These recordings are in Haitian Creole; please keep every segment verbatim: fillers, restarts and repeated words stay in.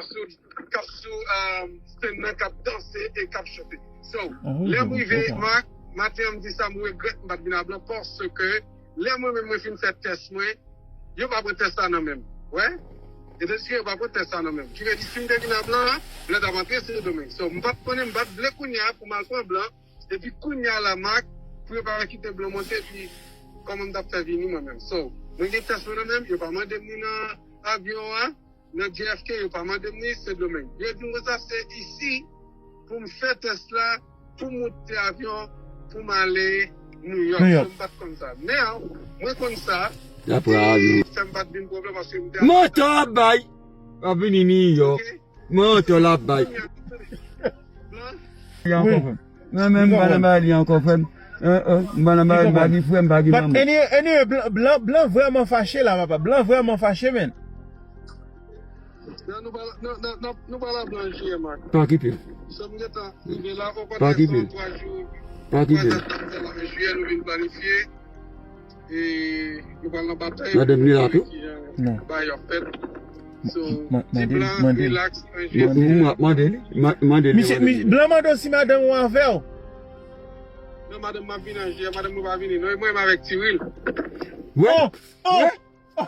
ap sou, k ap sou, um, sèn nan, k ap danse e k ap chante. So, lè m rive, Mark, maten an m di sa, m regrèt m pa t vin a blan, paske lè mwen menm mwen fin fè tès mwen, yo pa pran tès la nan men m. Wè? E te di yo pa pran tès la nan men m. Ki vle di, si m te vin a blan, blan t ap antre Sendomeng. So, m pa t konnen, m pa t vle kounye a pou m al pran blan. Epi kounye a la, Mark, pou yo pa kite blan monte, epi kòman m t ap fè vini mwen menm. So, mwen gen tès mwen nan men m, yo pa mande m ni nan avyon an, nan J F K, yo pa mande m ni Sendomeng. Yo di m konsa, se isi pou m fè tès la, pou m moute avyon, pou m ale New York. So, m pa t konn sa. Now, mwen konn sa. Li fè m pa t vin pran blan paske m te... Manti w ap bay. W ap vini New York. Manti w ap bay. Blan. Wi. Mwen menm, m pa nan bagay li ankò, frè m. Eh, eh, m pa nan bagay, m pa gen frè, m pa gen manman. But anyway, anyway, blan, blan, blan vrèman fache la, papa. Blan vrèman fache, men. Non, nou pa la, non, non, non, nou pa la blan J M ak. Pa okipe l. Sa m gentan rive la, o kontrè, sa twa jou. Pa okipe l. Twa jou. Pa okipe l. Twa jou, jiyè, nou vin planifye. E nou pral nan batay. Madanm li la tou? Non. Bagay yo ap fèt. So, ti blan, relax, anjou. M ap mande li. M ap mande li. Misye, blan mande w si madanm ou avè w. Non, madanm m ap vini anjou, madanm nou pa vini. Non, e mwen menm avèk Ti Wil. Wè. Oh, oh.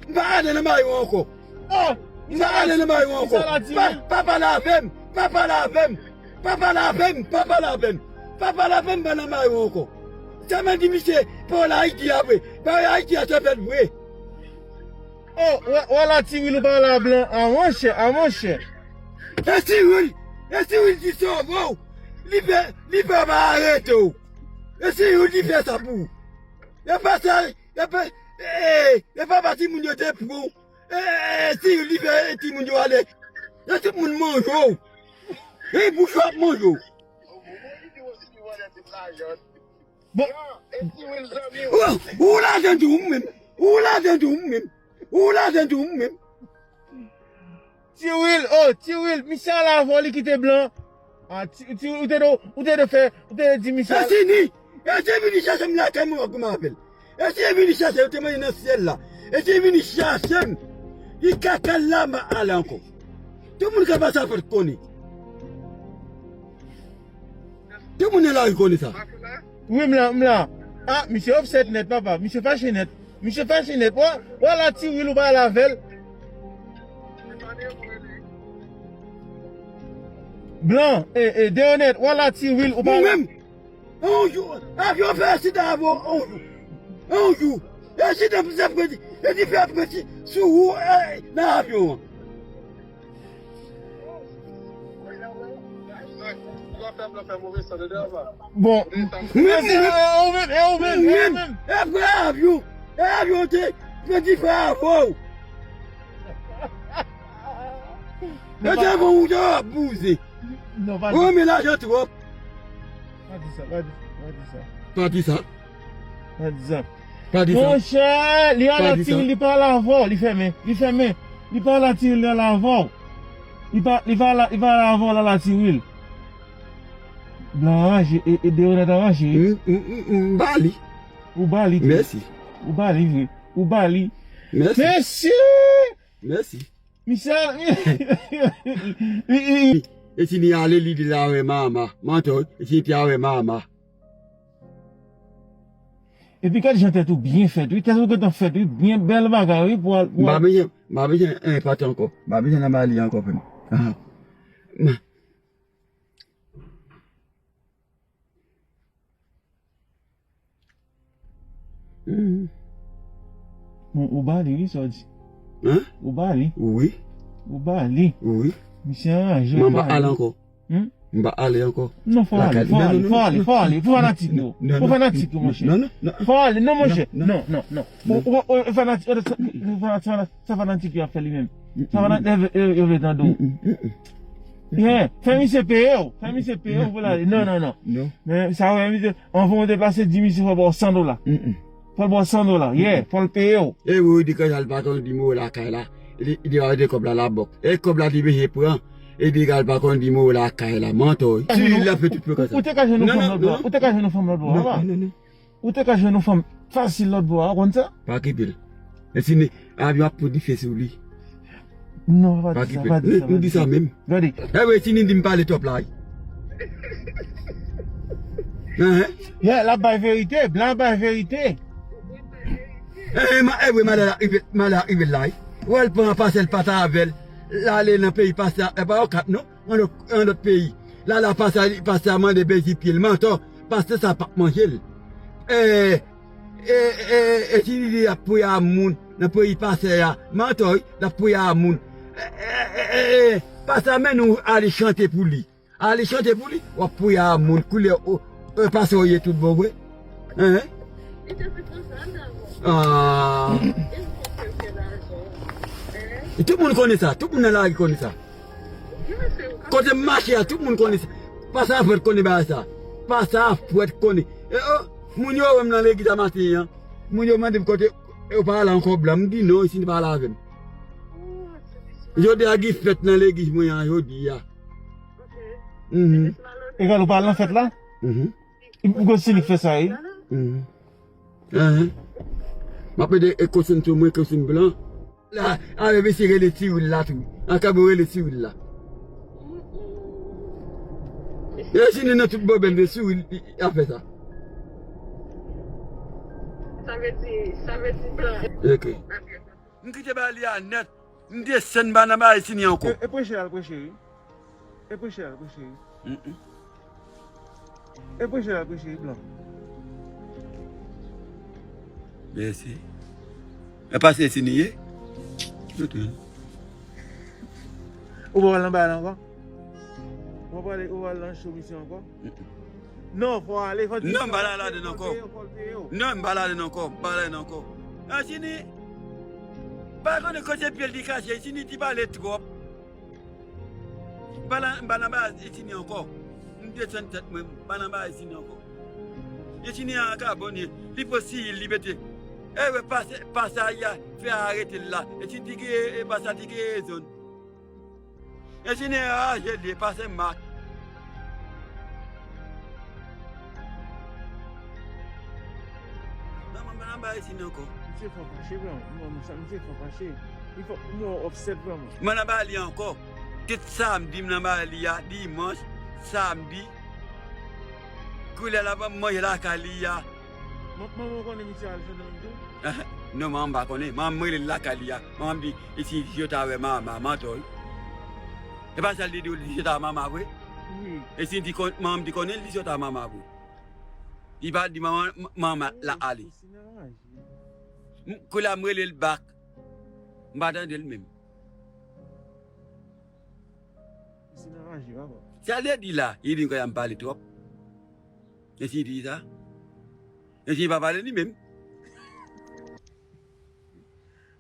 M pa ale nan mayo ankò. Oh, m pa ale nan mayo ankò. Pa, pa pale avè m. Pa pale avè m. Pa pale avè m. Pa pale avè m. Pa pale avè m, m pa nan mayo ankò. Sèlman di misye, pa al Ayiti a vre. Pa al Ayiti a, se fèt vre. Oh, wè, wè la Ti Wil ou pa la blan. A monchè, a monchè. E Ti Wil, e Ti Wil di sove w. Li fè, li fè pa arete w. E Ti Wil di fè sa pou ou. E pa sa, e pa, e, e pa pa timoun yo te pran w. E, e, e, si li fè, e, timoun yo ale. E tout moun manje w. E bouch w ap manje w. Bon. Ou, ou lajan di ou menm. Ou lajan di ou menm. Ou lajan di ou menm. Ti Wil, oh, Ti Wil, misye al avè w, li kite blan. Ah, Ti, Ti Wil, ou te do, ou te do fè, ou te di misye. E si ni, e si vini chache m lakay mwen, kòman apèl. E si vini chache, ou te mande nan syèl la. E si vini chache m, li kaka la, m pa ale ankò. Tout moun ka pase a fèt konnen. Tout moun nan lari konnen sa. Wi, m la, m la. Ah, misye upset nèt, papa. Misye fache nèt. Misye fache nèt. Wè, wè la Ti Wil ou pa al avè l. Blan, e, e, Deyonet, wè la Ti Wil ou pa al. Mwen menm, yon jou, avyon fè aksidan avyon, yon jou. Yon jou. Aksidan pou sa predi, e di fè predi sou ou, e, nan avyon an. Bon, menm, e ou menm, e ou menm, e ou menm. E pa avyon, e avyon te, te di fè avè w. E te avè w te ap bouze. Non, pa di. Ou renmen lajan twòp. Pa di sa, pa di sa, pa di sa. Pa di sa. Pa di sa. Pa di sa. Monchè, li al atire, li pa al avè w, li fèmen, li fèmen. Li pa al atire, li al avè w. Li pa, li pa al, li pa al avè w, la, la, Ti Wil. Blan anranje, e, e Deyonet anranje. M, m, m, m ba li. Ou ba li vre. Mèsi. Ou ba li vre. Ou ba li. Mèsi. Mesye! Mèsi. Misye, e si ni ale li di la wè mama. Mantò, e si ni te a wè mama. Epi gad jan tèt ou byen fèt, wi. Tèt ou gentan fèt, wi. Byen bèl bagay, wi, pou al, pou al. M pa bezwen, m pa bezwen enpòte ankò. M pa bezwen nan Mali ankò, frè m. Ah. Mhm. Bon, ou ba li, wi, sa w di. Hein? Ou ba li. Wi. Ou ba li. Wi. Misye anraje. Mwen pa ale ankò. Hmm? M pa ale ankò. Non, fò ale, fò ale, fò ale, fò ale, fò fanatik yo. Fò fanatik yo, monchè. Non, non, non. Fò ale, non, monchè. Non, non, non. Ou, ou, ou, fanatik, fanatik, fanatik, sa fanatik yo ap fè li menm. Sa fanatik yo, yo, yo vle tande w. Yeah, fè misye peye w. Fè misye peye w pou l ale. Non, non, non. Non. Men sa wè misye, anvan w deplase, di misye fò l ba w san dola. Fò l ba w san dola. Yeah, fò l peye w. E wi, di kanjal pa konn di mwen lakay la. Li, li va de kòb la la bòk. E kòb la li bezwen pran. E di kanjal pa konn di mwen lakay la. Mantò, wi. Si li la fè tout pran sa. Ou te ka jwenn yon fanm lòt bò. Ou te ka jwenn yon fanm lòt bò, papa. Non, non, non. Ou te ka jwenn yon fanm fasil lòt bò a, ou konn sa? Pa okipe l. E si ni avyon ap pran dife sou li. Non, pa di sa, pa di sa, pa di sa. M di sa menm. Gade. E wi, si ni di m pale twòp la, wi. Hein? Yeah, l ap bay verite, blan ap bay verite. E, e, ma, e wi, malè la rive, malè la rive la, wi. Wè l pran pastè l pase avè l. L ale nan peyi pastè, e pa yon kat, non? An lòt, an lòt peyi. La, la, pastè, pastè a mande bezi pye l. Mantò, pastè sa p ap manje l. E, e, e, e, si li di l ap priye a moun nan peyi pastè a. Mantò, wi, l ap priye a moun. E, e, e, e, e, pastè a mennen w ale chante pou li. Ale chante pou li, w ap priye a moun. Koulè, o, e, pastè w ye tout bon vre. Hein? Ah. E tout moun konnen sa, tout moun nan lari konnen sa. Kote m mache a, tout moun konnen sa. Pastè Alfrèd konnen bagay sa. Pastè Alfrèd konnen. E, o, moun yo wè m nan legliz a maten an. Moun yo mande m kote, yo pa la ankò blan. M di non, isit pa la avè m. Jodi a gen fèt nan legliz mwen an jodi a. Mhm. Egal, ou pa al nan fèt la? Mhm. Ou konn si li k fè sa, wi. Mhm. Ehe. M ap mete ekosyon sou mwen, ekosyon blan. La, avè mesye rele Siril la tou. An kab rele Siril la. E si nou nan tout pwoblèm de Siril, i, i, ap fè sa. Sa vle di, sa vle di blan. Ok. M kite bagay li a nèt. M desann ba nan bagay Sini ankò. E, e preche l al preche, wi. E preche l al preche, wi. Mm, mm. E preche l al preche, wi, blan. Mèsi. E pastè Sini ye? Tout, wi. Ou pa pral nan bagay la ankò? Ou pa pral, ou pa pral nan show misye ankò? Mm, mm. Non, fò ale, fò di non, m pa la ladan ankò. Non, m pa ladan ankò, m pa ladan ankò. Nan Sini, pa konnen kote pye l di kache, Sini ti pale twòp. M pa nan, m pa nan bagay Sini ankò. M desann tèt mwen, m pa nan bagay Sini ankò. E Sini an ka bon, li, li pran Siril, li mete. E wè, pastè, pastè a fè arete l la. E Sini ti gen, e pastè a ti gen rezon. Enjenyè a raje li, pase mak. Nan mwen nan bay isit ankò. Misye fò fache, vrèman. Mwen, mwen, sa, misye fò fache. Li fò, mwen, upset, vrèman. Mwen nan bay li ankò. Tout samdi, mwen nan bay li a, dimanch, samdi. Koulè la, ban m manje lakay li a. Manman w konnen misye al jwenn nan tou? Non, manman m pa konnen. Manman m rele l lakay li a. Manman m di, e si yo ta wè manman, mantò wi. E pa sa l te di w, li di se ta manman vre? Wi. E si di kon, manman m di konnen, li di se ta manman vre. Li pa di manman, manman la ale. Koulè a m rele l bak. M pa tande l menm. Misye nan raje, papa. Sa l te di la, li di m kwè m pale twòp. E si di sa? E si pa pale li menm?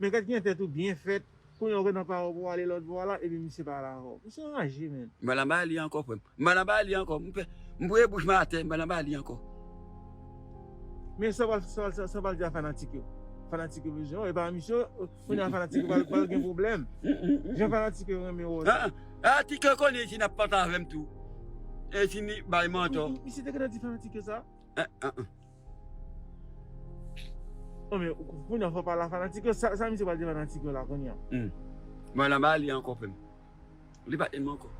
Men gad gen tèt ou byen fèt. Kounye a ou gen nan pawòl pou ale lòt bò a la, epi misye pa la ankò. Misye anraje, men. M pa nan bay li ankò, frè m. M pa nan bay li ankò. M fè, m voye bouch mwen atè, m pa nan bay li ankò. Men sa w pral, sa w pral, sa w pral di a fanatik yo. Fanatik yo bezwen w, e pa misye, kounye a fanatik yo pral, pral gen pwoblèm. Jan fanatik yo renmen wè w sa. Ah, ah, ti kè konnen si n ap pata avè m tou. E si ni bay mantò. Misye te gentan di fanatik yo sa? Ah, ah, ah. Non, men, kounye a fò pale a fanatik yo, sa, sa misye pral di fanatik yo la kounye a? Hmm. Mwen nan bay li ankò, frè m. Li pa t enmen ankò.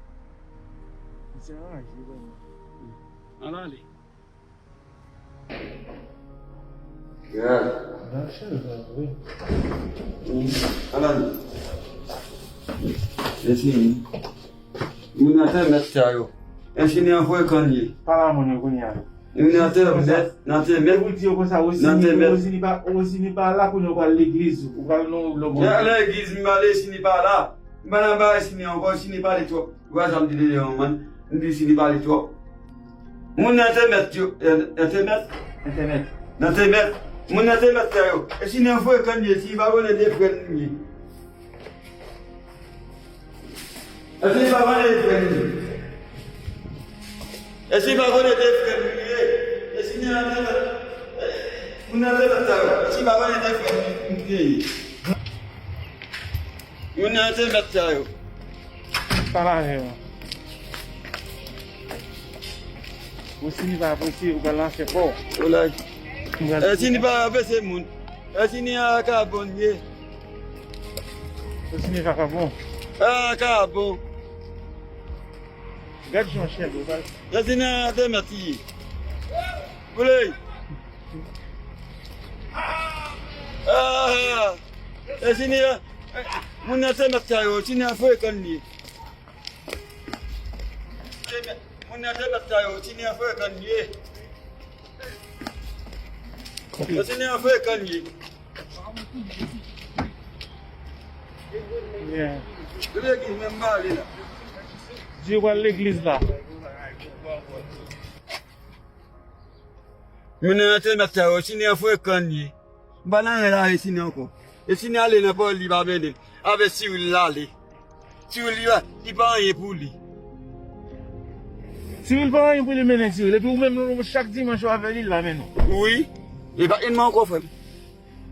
Misye anraje, vrèman. Hmm. An ale. Yeah. Nan chèz la, wi. Hmm. An ale. Mèsi. Moun nan te mèt sa yo. Enjenyè an frekan ye. Pale a moun yo kounye a. Moun nan te mèt, nan te mèt. Ou di yo konsa, Wosini, Wosini pa, Wosini pa la kounye a, ou pral legliz, ou pral nan lòt bò. Nan legliz, m pale, Sini pa la. M pa nan bagay Sini ankò, Sini pale twòp. Ou wè sa m di deja, man. M di Sini pale twòp. Moun nan te mèt yo, nan te mèt. Nan te mèt. Nan te mèt. Moun nan te mèt sa yo. E Sini an frekan ye, Sini pa konnen de frè l ye. Èske li pa konnen de frè li ye? Èske li pa konnen de frè li ye? Èske li pa konnen de frè li ye? Moun nan te mèt sa yo. Èske li pa konnen de frè li ye? Moun nan te mèt sa yo. Pale avè yo. Ou si li pa apresye, ou pral nan afè pa w. Olay. Ou pral... Èske li pa apresye moun? Èske li a ka bon ye? Ou si li pa ka bon. A ka bon. Gad jan chèf yo pral. Èske li a te mèt ye? Olay. Ah! Èske li a, moun nan te mèt sa yo, èske li a frekan ye? Moun nan te mèt sa yo, ti nèg frekan ye. Ti nèg frekan ye. Yeah. Legliz menm pale la. Di yo pral legliz la. Moun nan te mèt sa yo, ti nèg frekan ye. M pa nan rèl a Esini ankò. Esini ale nan pawòl li pa mennen. Avè Siril l ale. Siril li pa, li pa anyen pou li. Siril pa anyen pou li mennen Siril. Epi ou menm, chak dimanch w avè li, l pa mennen w. Wi. E pa enn mwen ankò, frè m.